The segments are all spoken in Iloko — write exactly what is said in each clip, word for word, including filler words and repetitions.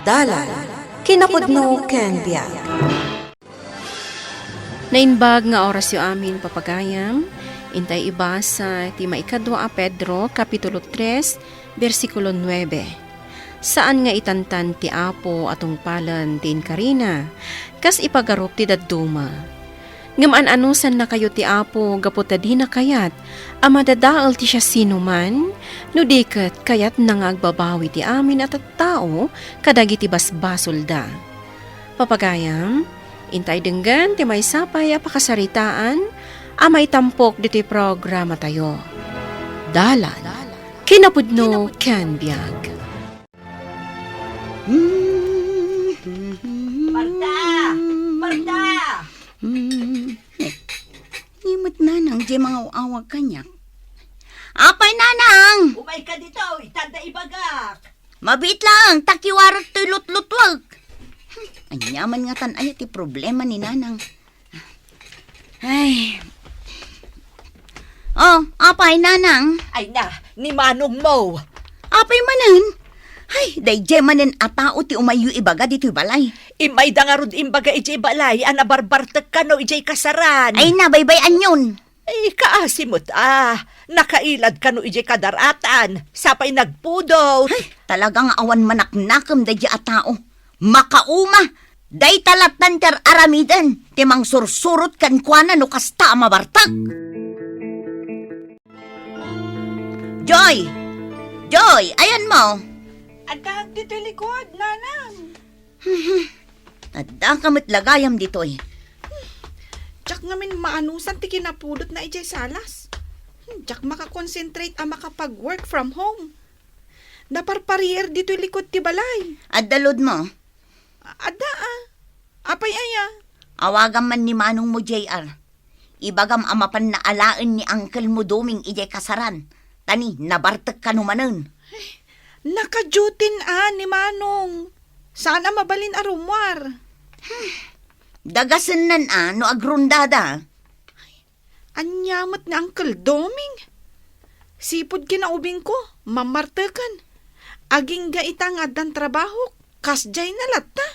Dalan, kinapudno ken biag. Naimbag nga orasyo amin, papagayam. Intay ibasa ti maikadua a Pedro, Kapitulo tres, bersikulo nuebe. Saan nga itantan ti Apo a tungpalen ti inkarina, kas ipagarup ti dadduma. Ngem an-anusannakayo ti Apo gapu ta dina kayat a madadael ti siasinoman, no di ket kayatna nga agbabawi ti amin a tattao kadagiti basbasolda. Papagayam, intay denggen ti maysa pay a pakasaritaan a maitampok ditoy programatayo. Dalan, kinapudno ken biag. Marta! Marta! Hmm. Ni met nanang, di mangaw-awag kaniak. Apay, nanang! Umayka ditoy, tanda ibagak. Mabiit lang, ta kiwarek toy lutlutwek. Hmm, aniaman ngatan aya ti problema ni nanang. Ay. Oh, apay, nanang? Ay na, ni manong mo. Apay manen? Ay, daydiay manen a tao ti umayyo ibaga ditoy balay. Immayda ngarud imbaga idiay balay a nabarbartek kano idiay kasaran. Ay na, baybay-anyon. Ay, kaasi met a. Nakailad kano idiay kadaratan, sapay nagpudot. Ay, talaga nga awan manaknakem daydiay a tao. Makauma, dayta lattan ti ar-aramiden ti mangsursurot kenkuana no kasta a mabartek. Joy! Joy, ayanmo? Addaak ditoy likod, nanang. Addaka met la gayam ditoy. Diak ngamin maanusan ti kinapudotna idiay salas. Diak makakonsentrate a makapag-work from home. Naparparier ditoy likod ti balay. Adda load mo? Adda, a. Apay aya? Awagam man ni manong mo, J R. Ibagam a mapanna alaen ni uncle mo Doming idiay kasaran, ta ni nabartek kano manen. Naka-duty-na ni manong. Saan a mabalin a rummuar? Dagasennan a no agrondada. Ania met ni Uncle Doming? Sipud kinaubingko, mamarteken. Agingga ita nga addan trabahok, kasdiay na latta.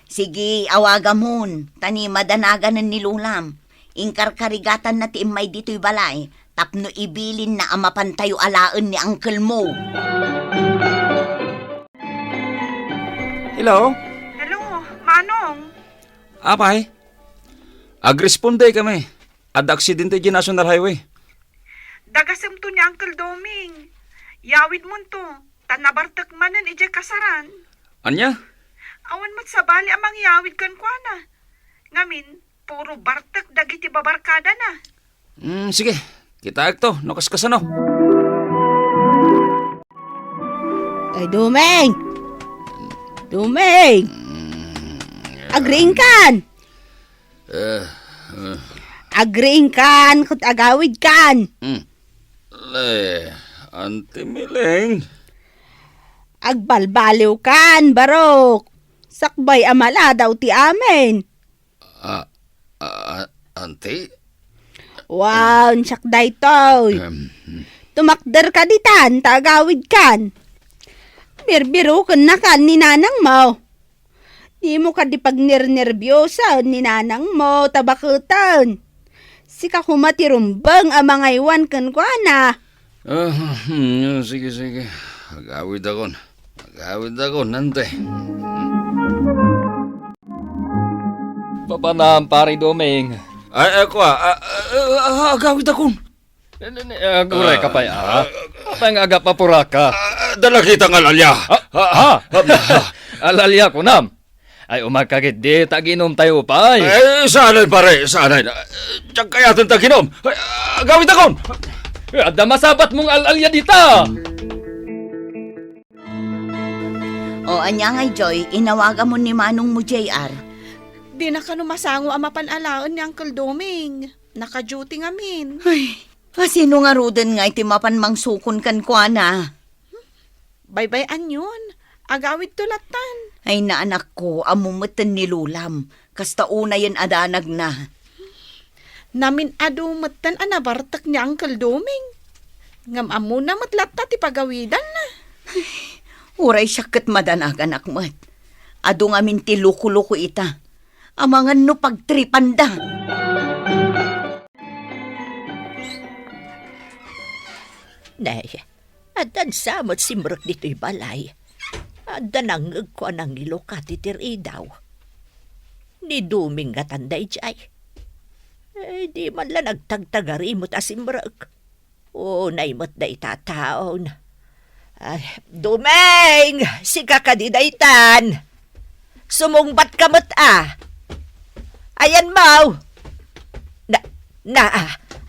Sige, awagamon, ta ni madanaganen ni Lolam. Inkarkarigatanna ti immay ditoy balay, tapno ibilinna a mapantayo alaen ni uncle mo. Hello? Hello, Manong. Apay? Agresponde kami. Adda aksidente idiay National Highway. Dagasemto ni Uncle Doming. Yawidmonto, ta nabartek manen idiay kasaran. Ania? Awan met sabali a mangyawid kenkuana. Ngamin, puro bartek dagiti babarkadana. Hmm, sige. Kitaekto, no kaskasano. Ay, Doming! Doming! Hmm. Agriingkan! Eh, eh. Agriingkan, ket agawidkan. Hmm. Le, Auntie Miling. Agbalbaliwkan, barok. Sakbay a maladaw ti amin. Ah, ah, Auntie? Wow, siak daytoy. Em. Tumakder ka ditan, ta agawidkan. Birbirokennakan ni nanang mo. Dimo kadi pagnernerbiosen ni nanang mo, ta baketen. Sika koma ti rumbeng a mangaywan kenkuana. Ah, hmm, sige, sige. Agawidakon. Agawidakon, Auntie. Papanam, Pare Doming. Ay, ay, kua, ah, ah, ah, agawidakon. Ni, ni, ni, ah, aguray ka pay, ah. Ah, apay nga agapapuraka? Ah, dalagita nga alalya. Ah, ah, ah. Alalya, kunam. Ay, umayka ketdi, ta aginomtayo pay. Eh, saanen, pare, saanen. Diak kayaten ti aginom. Ay, agawidakon. Eh, adda masabatmong al-alya dita. O, ania ngay, Joy, inawagamon ni manong mo, J R? Dina kano masango a mapan alaen ni Uncle Doming. Naka-duty ngamin. Ay, a, sino ngaruden ngay ti mapan mangsukon kenkuana? Baybay-anyon, agawidto lattan. Ay, naanakko, ammom metten ni Lolam, kasta unayen a danagna. Namin-adu metten a nabartek ni Uncle Doming. Ngem ammona met latta ti pagawidanna. Ay, uray siak ket madanaganak met. Adu ngamin ti luko-luko ita. Amangan no pagtripanda. Nay, addan sa met simrek ditoy balay. Adda nangngegko a nangilukat iti ridaw. Ni Doming ngatan daydiay. Eh, di man la nagtagtagari met a simrek. Unay met dayta a taon. Ay, Doming! Sika kadi daytan? Sumungbat ka met a. Ayan mo. Na, na,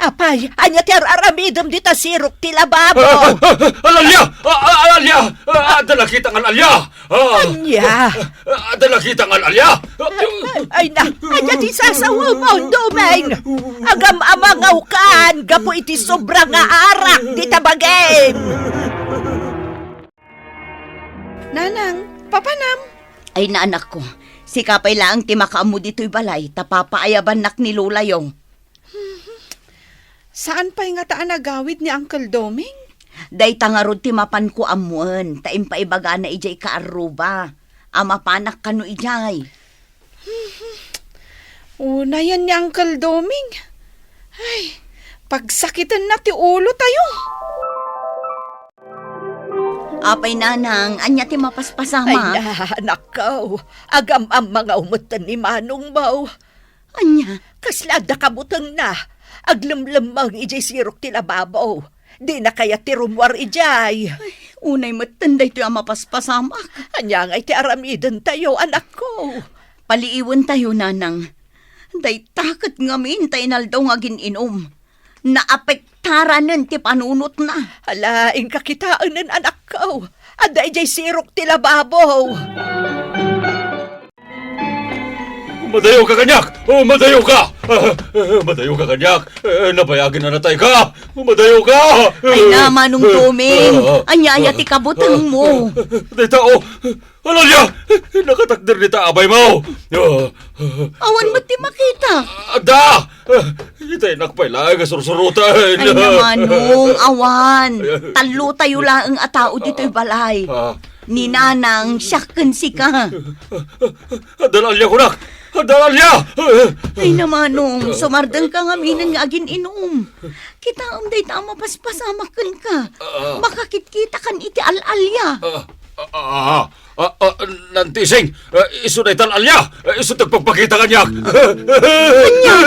apay, ania ti ar-aramidem dita sirok ti lababo? Ah, ah, ah, al-alia! Ah, ah, al-alia! Ah, adda nakita nga al-alia! Ah, Ania? Ah, adda nakita nga al-alia! Ay na, ania ti sasawem, Doming? Agam-amangawkan gapu iti sobra nga arak dita bagim. Nanang, papanam? Ay na, anakko, sika pay laeng ti makaammo ditoy balay ta papaayabannak ni lolayo. Saan pay ngata a nagawid ni Uncle Doming? Dayta ngarud ti mapanko ammoen ta impaibagana idiay kaarruba a mapanak kano idiay. Unayen ni Uncle Doming. Ay, pagsakitenna ti ulo tayo. Apay, Nanang, ania ti mapaspasamak? Ay na, anakko, agam-ammangaw metten ni manongmo. Ania? Kasla adda kabutengna. Aglemlemmeng idiay sirok ti lababo. Dina kayat ti rummuar idiay. Ay, unay metten daytoy a mapaspasamak. Ania ngay ti aramidentayo, anakko? Paliiwentayo, Nanang. Dayta ket ngamin ta inaldaw nga agin-inom. Naapektaranen ti panunotna. Ala, inka kitaenen, anakko. Adda idiay sirok ti lababo. Madayoka kaniak! Oh, madayoka! Ah, ah, madayoka kaniak! Eh, nabayagin a natayka! Madayoka! Ay na, Manong Doming. Ah, ah, ania, ania ti kabutengmo? Ah, dayta, oh, al-alia! Nakatakder dita abaymo! Ah, ah, awan met ti makita. Adda! Ah, itaynak pay laeng a sursuroten. Ay na, Manong, awan. Tallotayo laeng a tao ditoy balay. Ah. Ni Nanang, siak ken sika. Adda al-alia, kunak! Adda al-alia! Ay na, Manong, sumardengka ngaminen nga agin-inom. Kitaem dayta a mapaspasamak kenka. Ah. Makakitkitakan iti al-alia. Ah, ah, ah, ah, ah, Nantising, ah, isu dayta al-alia. Ah, isu ti agpakpakita kaniak. Ania?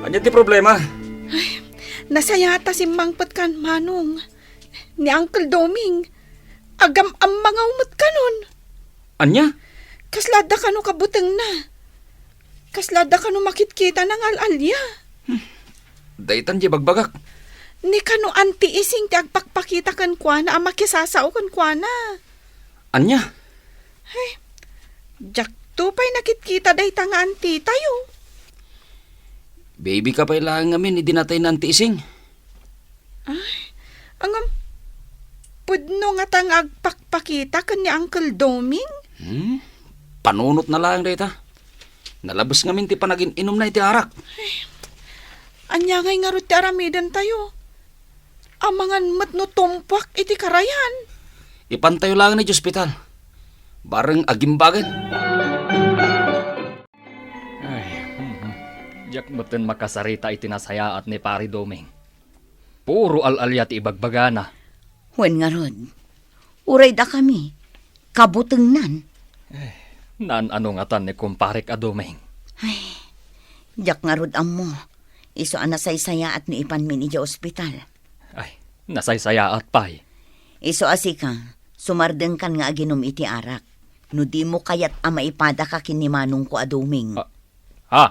Ania ti problema? Ay, nasayaat a simmangpetkan, Manong. Ni Uncle Doming, agam-ammangaw met kanon. Ania? Kasla adda kano kabutengna. Kasla adda kano makitkitana nga al-alia. Hmm. Daytan ti bagbagak. Ni kano Auntie Ising ti agpakpakita kenkuana a makisasao kenkuana. Ania? Ay, diakto pay nakitkita dayta nga auntie tayo. Baby ka pay laeng ngamin idi natay ni Auntie Ising. Ay, ngem, pudno ngata nga agpakpakita ken ni Uncle Doming? Hmm? Panunotna laeng dayta. Nalabes ngamin ti panagin-inumna iti arak. Ay, ania ngay ngarud ti aramidentayo? Amangan met no tumpuak iti karayan. Ipantayo laeng idiay ospital. Bareng agimbagen. Ay, mhm. Diak metten makasarita iti nasayaat ni Pari Doming. Puro al-alia ti ibagbagana. Wen ngarud, uray dakami, kabutengnan. Eh, naan-ano ngatan ni kumparek a Doming? Ay, diak ngarud ammo. Isu a nasaysayaat no ipanmin idiay ospital. Ay, nasaysayaat pay. Isu a sika, sumardengkan nga aginom iti arak. No dimo kayat a maipadaka ken ni manongko a Doming. Ah, ha?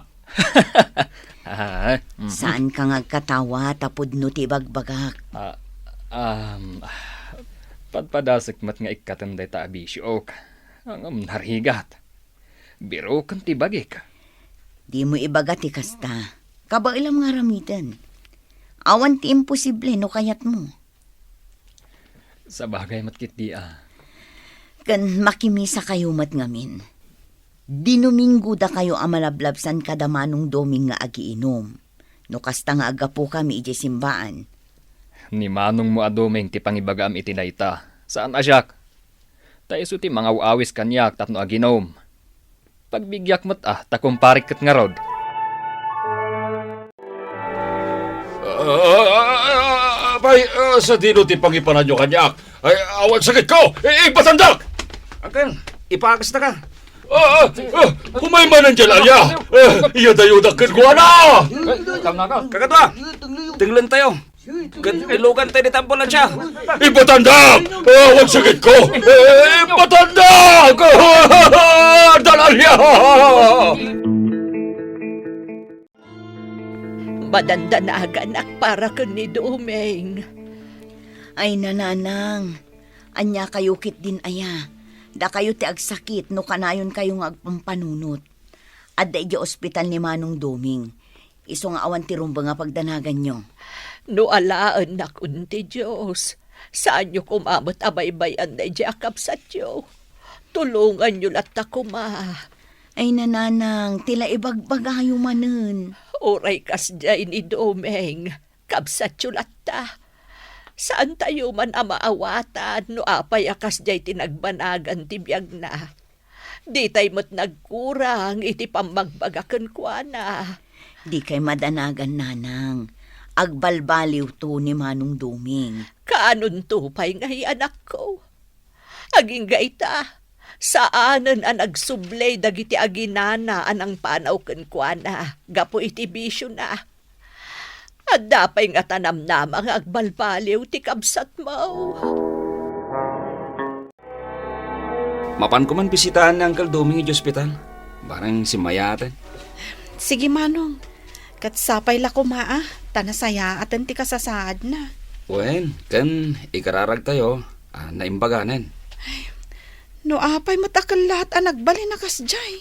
Ah, mhm. Saanka nga agkatawa ta pudno ti ibagbagak. Ah, um, padpadasek met nga ikkatem dayta a bisiok. Ngem narigat. Biroken ti bagik. Dimo ibaga ti kasta. Kabaelam nga aramiden. Awan ti imposible no kayatmo. Sabagay met ketdi a. Ken makimisakayo met ngamin. Dinominggodakayo a malablabsan kada Manong Doming nga agiinom. No kasta nga aggapukami idiay simbaan. Ni manongmo a Doming ti pangibagaam iti dayta. Saan a siak. Ta isu ti mangaw-awis kaniak tapno aginum. Pagbigiak met a ta kumparik ket ngarud. Ah, pay, ah, sadino ti pangipananyo kaniak? Ay, awan sakitko! I-, ipatandak! Uncle, ipaakasta ka. Ah, ah, ah, umay manen diay, Alia! Ah, iyadayodak kenkuana! Kakadua, tenglentayo. Ket ilugantayo dita ambulansya. Ipatandak! Ah, awan sakitko! Eh, ipatandak! Dalalia! Madandanaganak para ken ni Doming. Ay, nanang, ania kayo ketdin aya? Dakayo ti agsakit no kanayonkayo nga agpampanunot. Adda idiay ospital ni Manong Doming. Isu nga awan ti rumbeng a pagdanaganyo. No alaennakon ti Dios, saanyo koma met a baybay-an daydiay a kabsatyo. Tulonganyo latta koma. Ay, nanang, ti la ibagbagayo manen. Uray kasdiay ni Doming, kabsatyo latta. Saantayo man a maawatan no apay a kasdiay ti nagbanagan ti biagna. Ditay met nagkurang iti pammagbaga kenkuana. Dikay madanagan, nanang. Agbalbaliwto ni Manong Doming. Kaanonto pay ngay, anakko? Agingga ita, saanen a nagsubli dagiti aginana a nangpanaw kenkuana gapu iti bisiona. Adda pay ngata namnama nga agbalbaliw ti kabsatmo. Mapanko man bisitaan ni Uncle Doming idiay ospital. Bareng simmayaaten. Sige, Manong. Ket sapay la koma a, ta nasayaaten ti kasasaadna. Wen, ken ikararagtayo a naimbaganen. No apay met a kellaat a nagbalin a kasdiay?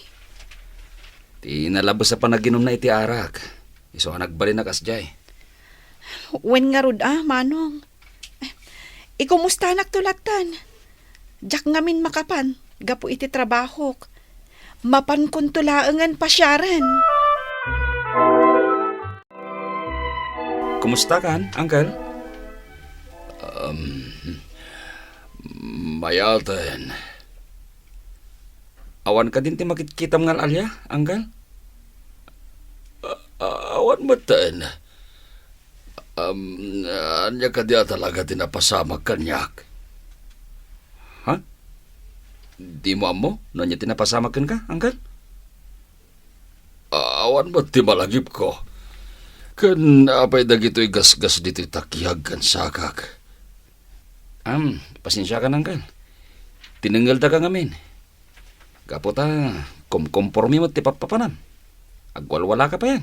Ti nalabes a panaginumna iti arak, isu a nagbalin a kasdiay. Wen ngarud a, Manong. Ikumustanakto lattan. Diak ngamin makapan gapu iti trabahok. Mapankonto laengen pasiaren. Kumustakan, Uncle? Um, mayaten. Awan kadin ti makitkitam nga al-alia, Uncle? A-, a-, awan metten. Um, ania kadi a talaga ti napasamak kaniak? Ha? Dimo ammo no ania ti napasamak kenka, Uncle? Awan met ti malagipko. Ken apay dagitoy gasgas ditoy takiag ken sakak? Am, pasensiakan, Uncle. Tinengeldaka ngamin. Gapu ta kumkompormi met ti pappapanam. Agwalwalaka payen.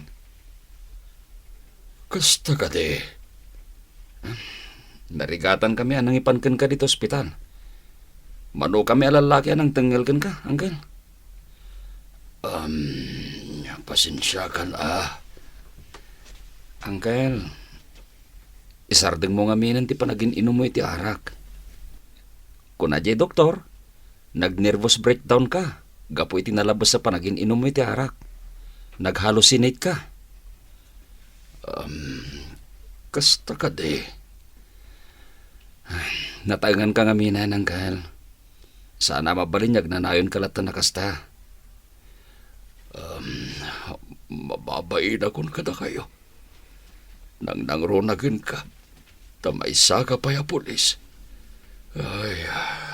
Kasta kadi. Narigatankami a nangipan kenka ditoy ospital. Manokami a lallaki a nangtengngel kenka, Uncle. Um, pasensiakan a. Uncle, isardengmo ngaminen ti panagin-inummo iti arak. Kuna diay doktor, nag-nervous breakdown ka gapu iti nalabes a panagin-inummo iti arak. Nag-hallucinate ka. Um, kasta kadi. Nataenganka ngaminen, Uncle. Saan a mabalin nga agnanayonka latta a kasta. Um, mababainakon kadakayo. Nangnangruna kenka, ta maisaka pay a pulis. Ay,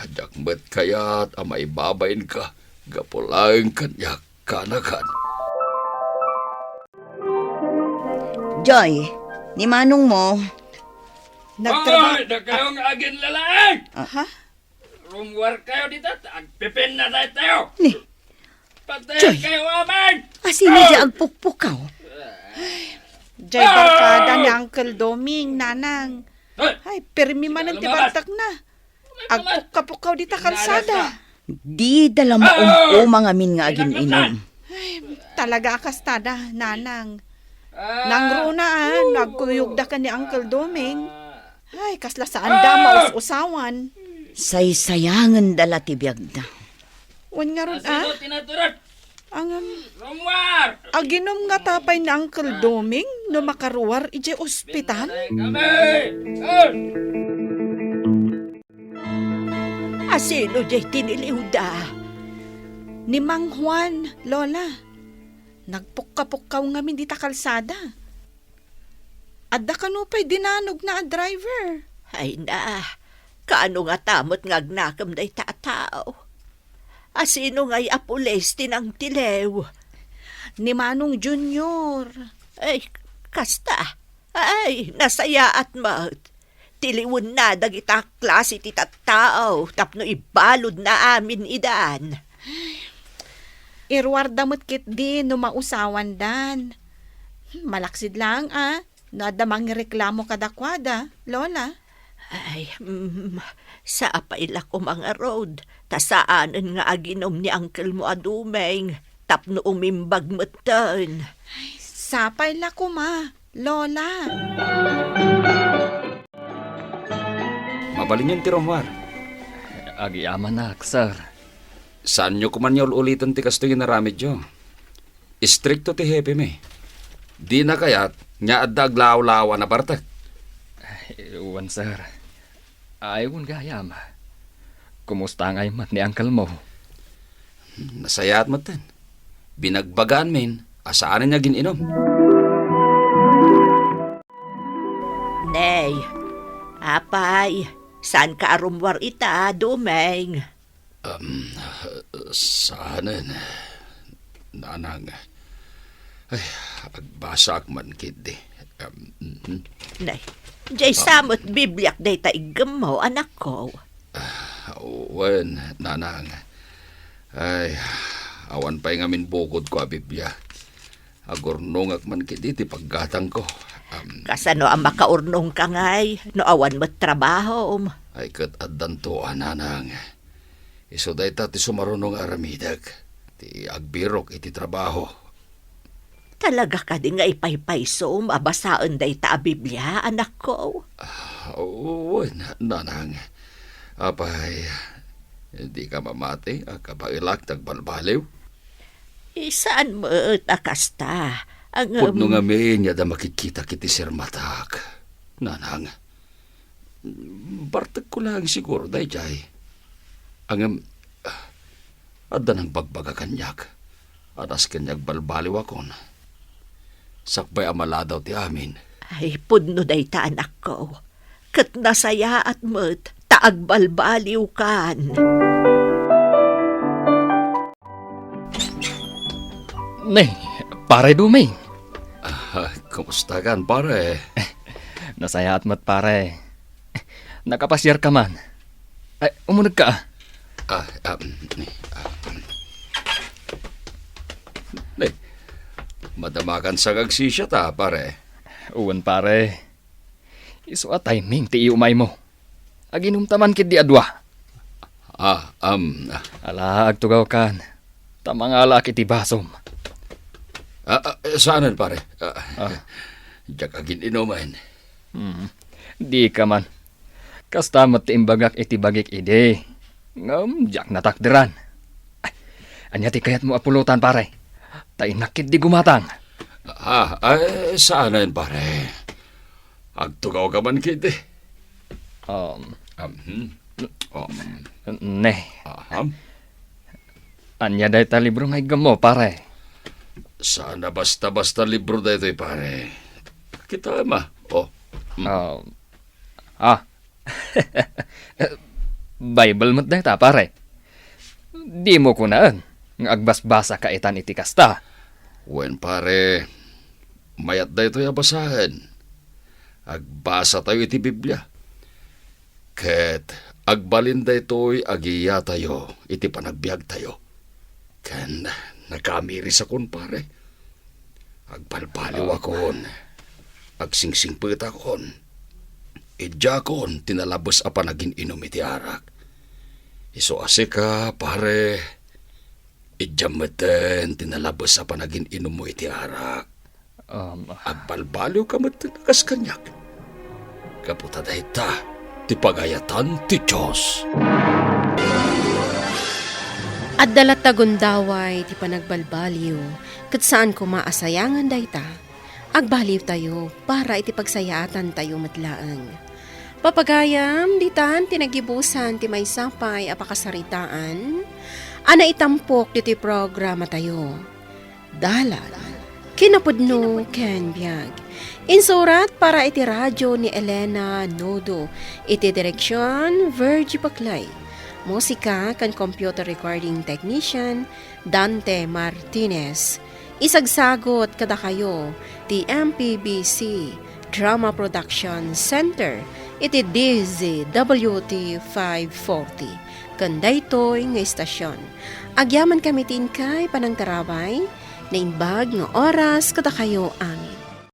diak met kayat a maibabainka gapu laeng kaniak, kaanakan. Joy, ni manongmo. Nagtraba-, Hoy, dakayong aginlalaing! Ah. Ha? Rummuar kayo dita, ta agpipinna tayo. Ni? Patay Joy! Kayo, amin! Asino Ah! Diay agpukpukaw? Diay barkada ni Uncle Doming, Nanang. Ay! Ay, pirmi manen ti bartakna. Agpukkapukaw dita kalsada. Dida la maum-uma ngamin nga agin-inum. Ay, talaga a kastada, Nanang. Nangruna, ah, nagkuyogda ken ni Uncle Doming. Ay, kasla saanda a maus-usawan. Saysayangenda la ti biagda. Wen ngarud, ah? Angam, aginum ngata pay ni Uncle Doming no makaruar idiay ospital? Asino jay tiniliwda? Ni Mang Juan, Lola. Nagpukka-pukkaw ngamin dita kalsada. Adda kano pay dinanogna a driver. Ay na, kaano ngata met nga agnakem dayta a tao? Asino ngay a pulis ti nangtiliw? Ni Manong Junior. Ay, kasta. Ay, nasayaat met. Tiliwenna dagita klase ti tattao tapno ibaludna amin idan. Iruarda met ketdi no mausawandan. Malaksid laeng a, no adda mangireklamo kadakuada, Lola. Ay, mm, sapay la koma ngarud, ta saanen nga aginum ni uncle mo a Dumeng tapno umimbag metten. Ay, sapay la koma, Lola. Mabalinyon ti rummuar. Agyamanak, sir. Saanyo koman nga ul-uliten ti kastoy nga inaramidyo. Istrikto ti hepe mi. Dina kayat nga adda aglawlawan a bartek. Ay, wen, sir. Ay, wen gayam. Kumusta ngay met ni uncle mo? Nasayaat metten. Binagbagaanmin a saanen nga agin-inum. Nay, apay, saanka a rummuar ita, Dumeng? Um, saanen, Nanang. Ay, agbasaak man ketdi. Um, mhm. Nay, jay sa met Bibliak dayta iggemmo, anakko. Ah, wen, Nanang. Ay, awan pay ngamin bukodko a Biblia. Agurnongak man ketdi ti paggatangko. Am, Kasano a makaurnongka ngay no awan met trabahom? Ay, ket addanto a, Nanang. Isu dayta ti sumaruno nga aramidek, ti agbirok iti trabaho. Talaga kadi nga ipaypaysom a basaen dayta a Biblia, anakko? Ah, wen, Nanang. Apay, dika mamati a kabaelak ti agbalbaliw? Eh, saan met a kasta. Ang, Pudno um, ngamin nga adda makikkitak iti sirmatak, Nanang. Bartekko laeng siguro daydiay. Ngem, adda nang bagbaga kaniak a nasken nga agbalbaliwakon. Sakbay a maladaw ti amin. Ay, pudno dayta, anakko. Ket nasayaat met ta agbalbaliwkan. Ne, Pare Dumeng. Ah, kumusta kan, pare? Nasayaat met, pare. Nakapasiarka man? Ay, umunegka, ah. Ah, ah, mm, ah, mm. Ne, madamakan sa nga agsisiata, pare. Wen, pare. Isu a timing ti iumaymo. Aginumta man ketdi a dua. Ah, um, ah. Ala, agtugawkan. Ta mangalaak iti basom. Ah, ah, saanen, pare. Ah, Ah. Diak agin-inumen. Hmm. Dika man. Kasta met ti imbagak iti bagik idi. Ngem diak natakderan. Ay, ania ti kayatmo a pulutan, pare? Ta innak ketdi gumatang. Ah, ay, saanen, pare. Agtugawka man ketdi. Um, Um, hmm. Um, ne. Aha. Ania dayta libro nga iggemmo, pare? Saan a basta-basta libro daytoy, pare. Kitaem, ah. Oh. Hmm. Um, ah. Bible met dayta, pare. Dimo kunaen nga agbasbasaka itan iti kasta. Wen, pare, mayat daytoy a basaen. Agbasatayo iti Biblia. Ket agbalin daytoy a giyatayo iti panagbiagtayo. Ken nakamirisakon, pare. Agbalbaliwakon. Agsingsingpetakon. Idiakon ti nalabes a panagin-inum iti arak. Isu a sika, pare, idiam metten ti nalabes a panagin-inummo iti arak. Um, Agbalbaliwka met a kas kaniak. Gapu ta dayta ti pagayatan ti Dios. Adda latta gundaway ti panagbalbaliw, ket saan koma a sayangan dayta. Agbaliwtayo para iti pagsayaatantayo met laeng. Papagayam, ditan ti nagibusan ti maysa pay a pakasaritaan a naitampok ditoy programatayo. Dalan, kinapudno ken biag. Insurat para iti radio ni Elena Nodo. Iti direksion, Virgie Paclay. Musika ken computer recording technician, Dante Martinez. Isagsagot kadakayo ti M P B C Drama Production Center iti D Z W T five forty. Ken daytoy nga istasyon, agyaman kami ti inkay panangtarabay, naimbag nga oras kadakayo amin.